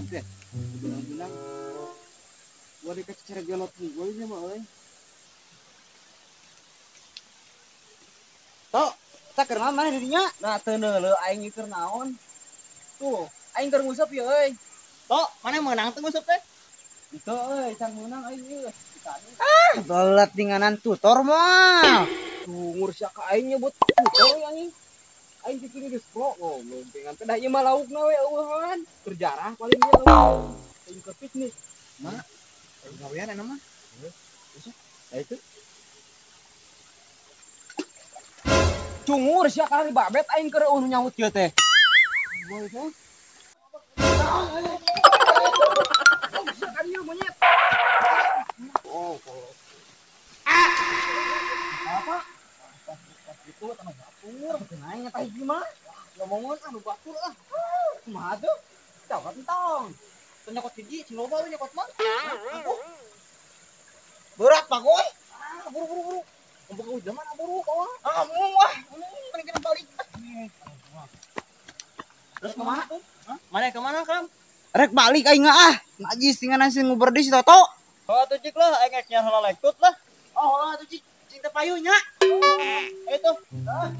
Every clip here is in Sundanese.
teh. Benang-benang. Gua dikasih cara gelot gue ini mah euy. Tok, tak keur mana dirinya? Nah, teu neuleuh aing keur naon. Tuh, aing keur nguseup ieu euy. Tok, mana meunang teu nguseup teh? Itu euy, can meunang aing ieu. Ah, belet dinganan tutor mah. Cungur sia ka aing nyebut tutor anjing. Aing kitu geus pro goblok dengan teh da ieu mah laukna we eueuhan. Keur jarah paling ieu eueuh. Aing keur piknik. Mana? Gawean enak mah. Heeh. Nah itu. Cungur sia ka babet aing keur eueuh nyaut ieu teh. Boy teh. Oh, sia ka dieu monyet. Oh, ah. Apa? Itu anu batur, nanya tah hiji mah. Ngomongan anu batur ah. Kumaha tuh? Cawat entong. Teu nyokot hiji, cing loba we nyokot mah. Aku. Berat Pak Goy. Ah, buru-buru buru. Mumpung hujan mah buru bawa. Ah, mung wah. Mending kena balik. Terus kemana tuh? Mana kemana, Kang? Rek balik aing ah. Najis tingan sing nguber di si Toto. Oh, atuh cik lah, aing rek nyiar heula lektut lah. Oh, heula atuh cik. Cing teh payu nya. Ayo tuh. Ah.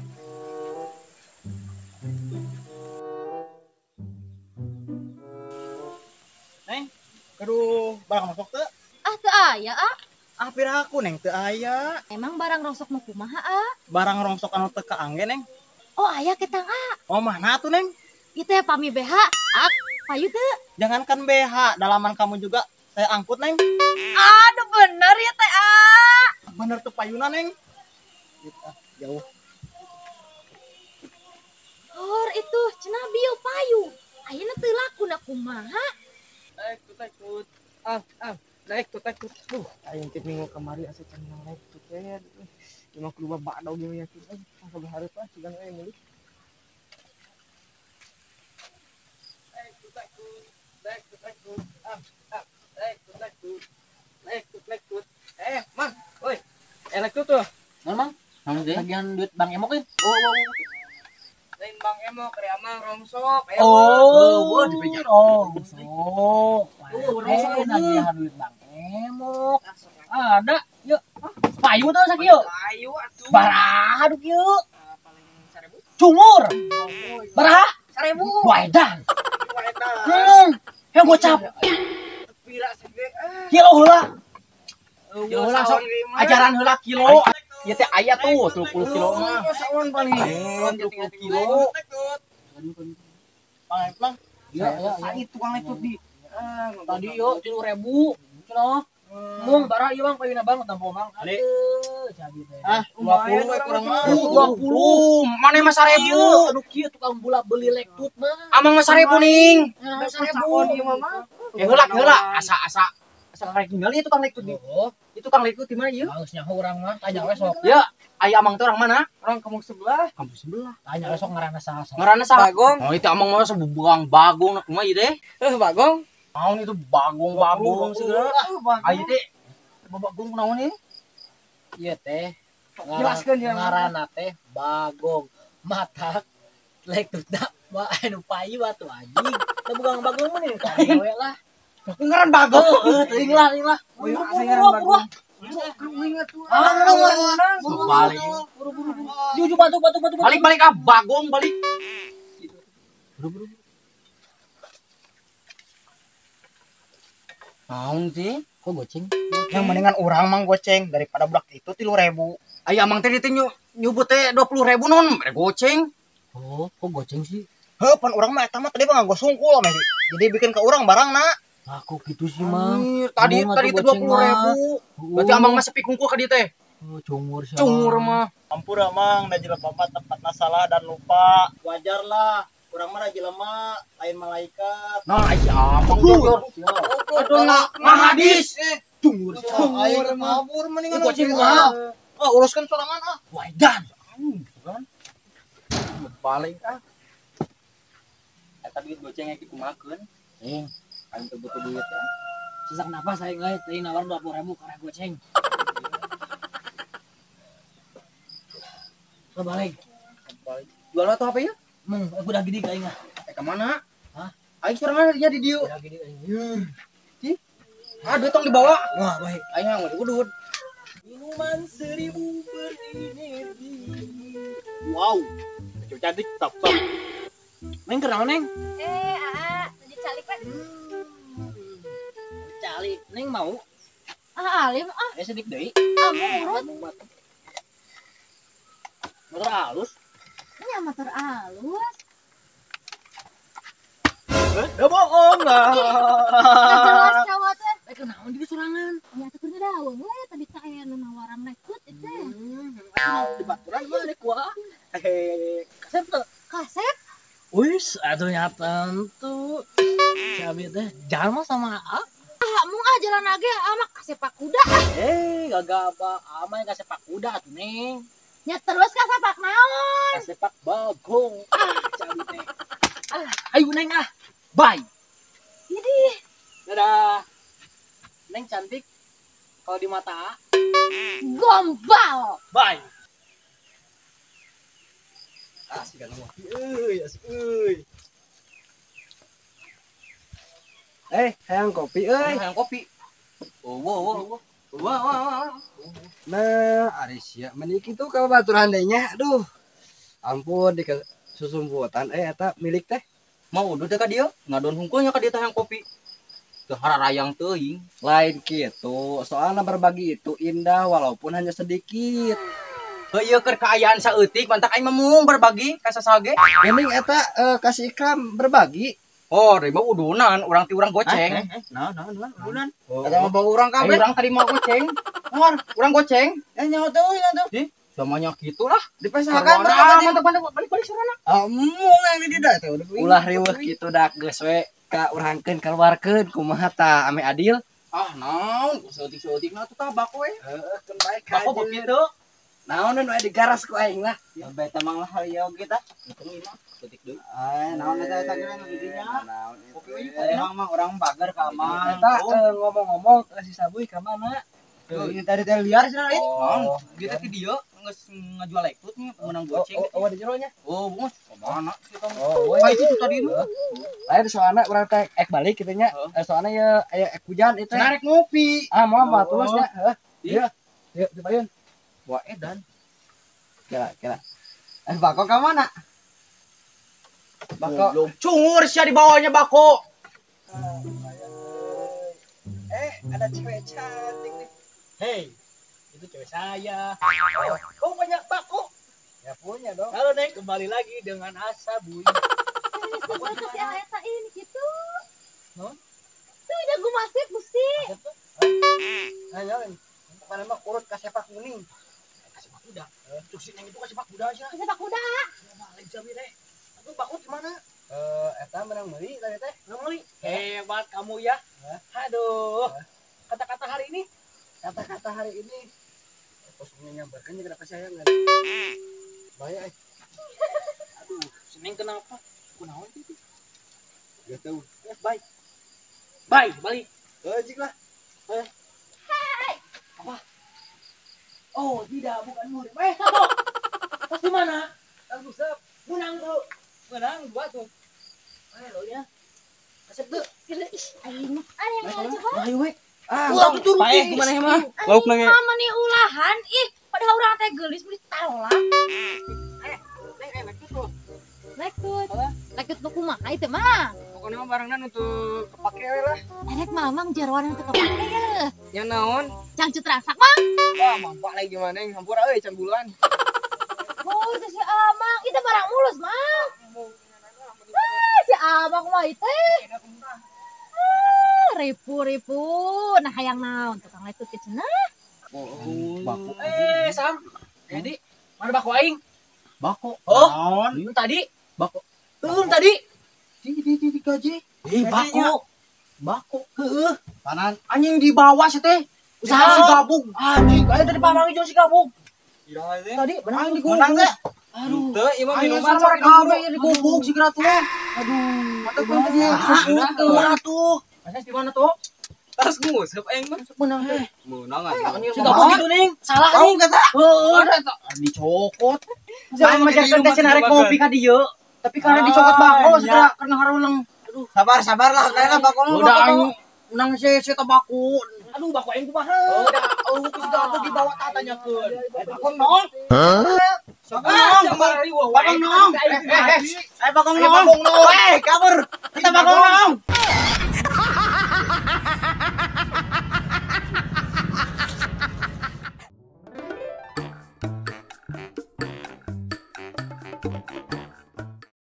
Neng, aduh, barang rosok teu? Ah, teu aya, ah. Ah, piraku Neng teu aya. Emang barang rosok nu kumaha, ah? Barang rongsok anu teu kaangge, Neng. Oh, aya ketang, ah. Oh, mana tuh, Neng? Ieu teh pami BH, ah, payu teu? Jangankan BH, dalaman kamu juga saya angkut, Neng. Aduh, bener ya teh, ah. Bener tuh payuna, Neng. Ah, jauh. Hor itu cenah bio payu. Ayeuna teu laku na kumaha? Naik tut naik ah ah naik tut naik tut. Duh, aing teh minggu kamari asa can naik tut teh. Cuma keluar badau ge yakin euy. Sabar hareup ah sigan euy meuli. Naik tut naik tut, naik tut naik tut. Ah ah naik tut naik tut. Naik tut naik tut. Eh, Mang, oi. Enak tuh tuh. Mang, Mang. Tagihan duit Bang Emok euy. Oh, oh, oh. Lain Bang Emok, kari amang rongsok. Oh, rongsok. Oh, rongsok tagihan duit Bang Emok. Ada, yuk. Payu tuh sakieu. Payu atuh. Baraha duk ieu. Paling 1000. Cungur. Baraha? 1000. Waedan. Waedan. Yang gocap. Pira segede. Kilo heula. Kilo heula sok. Ajaran heula kilo. Ieu teh aya tuh 30 kilo mah. Sawan paling. 30 kilo. Mang, Mang. Ya, ya, ya. Itu tukang itu di. Tadi yo 3.000. Cenah. Mung bara ieu Bang payuna Bang tampo Mang. Jadi teh. Ah, 20 we kurang mah. 20. Mane mah 1000. Aduh kieu tukang bola beli lektut mah. Amang mah 1000 ning. 1000 ieu mah. Ya heula heula asa-asa asa rek ningali tukang lektut di. Itu tukang lektut di mana ieu? Geus nyaho urang mah, tanya we sok. Ya, aya amang teh orang mana? Orang kampung sebelah. Kampung sebelah. Tanya we sok ngaranna saha sok. Ngaranna saha? Bagong. Oh, itu amang mah sebuang bagong kumaha ieu teh? Heuh, Bagong. Naon itu bagong-bagong segala. Ayo teh bagong naon ieu? Ieu teh jelaskeun ya ngaranna teh Bagong. Matak lektutna mah anu payu atuh anjing. Teu bukan bagong mah nih tanya we lah. Ngaran bagong. Heeh, teuing lah, teuing lah. Buru-buru. Balik. Buru-buru. Juju batu batu batu. Balik-balik ah bagong balik. Buru-buru. Naon sih? Kok goceng? Yang mendingan urang mang goceng daripada budak itu 3.000. Aya amang teh teh nyubut teh 20.000 non, mere goceng. Oh, kok goceng sih? Heuh, pan urang mah eta mah tadi mah ngagosungkul mah. Jadi bikin ke urang barangna. Nah, kok gitu sih, Mang? Tadi tadi itu 20.000. Berarti amang mah sepi kungkul ka dieu teh. Oh, cungur sih. Cungur mah. Ampura Mang, da jelema mah tempatna salah dan lupa. Wajar lah. Urang mah jelema lain malaikat. Nah, ai amang tuh. Aduh, mah hadis. Cungur. Cungur mabur mendingan goceng mah. Ah, uruskan sorangan ah. Waidan. Kan. Balik ah. Eta duit goceng ge dikumakeun. Eh, aing teu butuh duit ya. Sesak napas aing euy, teuing nawar 20.000 karena goceng. Balik. Balik. Jual atau apa ya? Mung, aku udah gede aing ah. Eh, ke mana? Hah? Aing sorangan nya di dieu. Ih. Ah, duit tong dibawa. Wah, baik. Aing mah udud. Minuman 1000 berenergi. Wow. Cewek cantik top top. Neng kenal Neng? Aa, lanjut calik we. Calik, Neng mau? Ah, alim ah. Sedik deui. Ah, murut. Motor halus. Nya motor halus. Udah bohong lah. Jelas cowok teh. Kenaon di sorangan? Ya teh keur daweung we tadi teh aya nu nawaran nekut itu. Di baturan mah rek kuah. Kasep teu? Kasep? Wis, atuh nya tentu. Si Abi teh jalan mah sama A. Ah, mung ah jalan age ama kasepak kuda ah. Gagabah ama kasepak kuda atuh Neng. Nya terus kasepak naon? Kasepak bagong. Ah, si Abi teh. Ah, ayo Neng ah. Bye. Idih. Dadah. Neng cantik kalau di mata. Gombal. Bye. Asik kan ngopi euy, asik euy. Hayang kopi euy. Hayang kopi. Oh, wow, wow, wow, wow. Nah, ari sia meni kitu ka babaturan deui nya. Aduh. Ampun di susumputan eta milik teh. Mau udud teh ka dieu, ngadon hungkul nya ka dieu teh hayang kopi. Teu hararayang teuing. Lain kitu, soalna berbagi itu indah walaupun hanya sedikit. Heuh ieu keur kaayaan saeutik mantak aing mah mung berbagi ka sasage. Mending eta kasih ikram berbagi. Oh, dari mah udunan, urang ti urang goceng. Nah, nah, nah, udunan. Eta mah bau urang kabeh. Urang tadi mah goceng. Ngor, urang goceng. Nyaho teu, nyaho teu. Di, samanya kitu lah. Dipesahakan berapa mantap-mantap balik-balik sorana. Ah, mung yang di dieu teh. Ulah riweuh kitu dak geus we ka urangkeun kaluarkeun kumaha ta ame adil. Ah, naon saeutik-saeutikna tuh tabak we. Heeh, keun bae ka. Bako begitu. Naon nu aya digaras ku aing lah. Ya bae tamang lah hayo kita. Untung ieu mah saeutik deui. Naon eta eta geus di dinya. Naon itu. Kopi urang mah urang bager ka mana. Eta ngomong-ngomong si Sabuy ka mana? Ini tadi teh liar cenah euy. Naon? Kita ti dieu geus ngajual lektut nya meunang goceng. Oh, di jero nya. Oh, bungus ka mana sih kamu? Oh, ka itu tuh tadi mah. Lain soalna urang teh ek balik kitu nya. Soalna ye aya ek hujan itu. Cenah rek ngopi. Ah, moal mah terus nya. Heuh. Iya. Yuk, dibayun. Wah, edan. Kira, kira. Bako ka mana? Bako. Belum cungur sia di bawahnya bako. Ada cewek cantik nih. Hei, itu cewek saya. Oh, kau banyak bako? Ya punya dong. Halo Neng, kembali lagi dengan Asa Bui. Ini kasih eta ini gitu. Non? Tuh jago masih Gusti. Ayo, pokoknya mah urut kasepak kuning. Kasepak kuda. Cuk si Neng itu kasepak kuda aja. Kasepak kuda. Balik jami teh. Tapi bako gimana? Eta menang meuli tadi teh. Menang meuli. Hebat kamu ya. Aduh. Kata-kata hari ini. Kata-kata hari ini. Kosongnya nyambarkan juga kenapa saya enggak. Bahaya. Aduh, si Neng kenapa? Kunaon itu? Enggak tahu. Bye. Bye, balik. Jik lah. Hai. Apa? Oh, tidak, bukan murid. Satu. Tas di mana? Tas busep. Menang tuh. Menang dua tuh. Ayo ya. Kasep tuh. Ih, aing mah. Aing yang coba. Ayo we. Ah, ulah tuh turun. Paeh kumaha mah? Lauk nang. Mama nih ulahan. Ih, padahal urang teh geulis meuli tolak. Neng, lekut tuh. Lekut. Lekut nu kumaha ieu mah? Pokoknya mah barangna nu teu kepake we lah. Erek mamang jeroan nu teu kepake ye. Nya naon? Cangcut rangsak mang. Wah, mampak lagi gimana yang hampura euy can buluan. Oh, itu si Amang, itu barang mulus, Mang. Ah, si Amang mah itu. Ah, ripu-ripu. Nah, hayang naon tukang lekut ke cenah. Oh, bako. Sam. Jadi, mana bako aing? Bako. Oh, naon? Tadi bako. Turun tadi. Di gaji. Bako. Bako. Heeh. Panan anjing di bawah sih teh. Usaha si gabung. Anjing, aya tadi pamang hijau si gabung. Tadi menang di Menang teh. Aduh. Teu, ieu mah minuman kabeh ieu digubuk si tuh. Aduh. Mata gua tadi susut tuh. Masih di mana tuh? Tas nguseup aing mah. Menang teh. Menang aja. Si gabung gitu Neng. Salah nih. Heeh, dicokot. Saya majarkeun teh cenah rek ngopi ka dieu. Tapi karena dicokot bako segera karena haruleng. Sabar, sabar lah, kayaknya bagong. Udah aing menang si tabaku. Aduh, bako aing kumaha? Udah, oh, sudah aku dibawa tatanyakeun. Bagong nong. Bagong nong. Bagong nong. Eh, bagong nong. Eh, kabur. Kita bagong nong.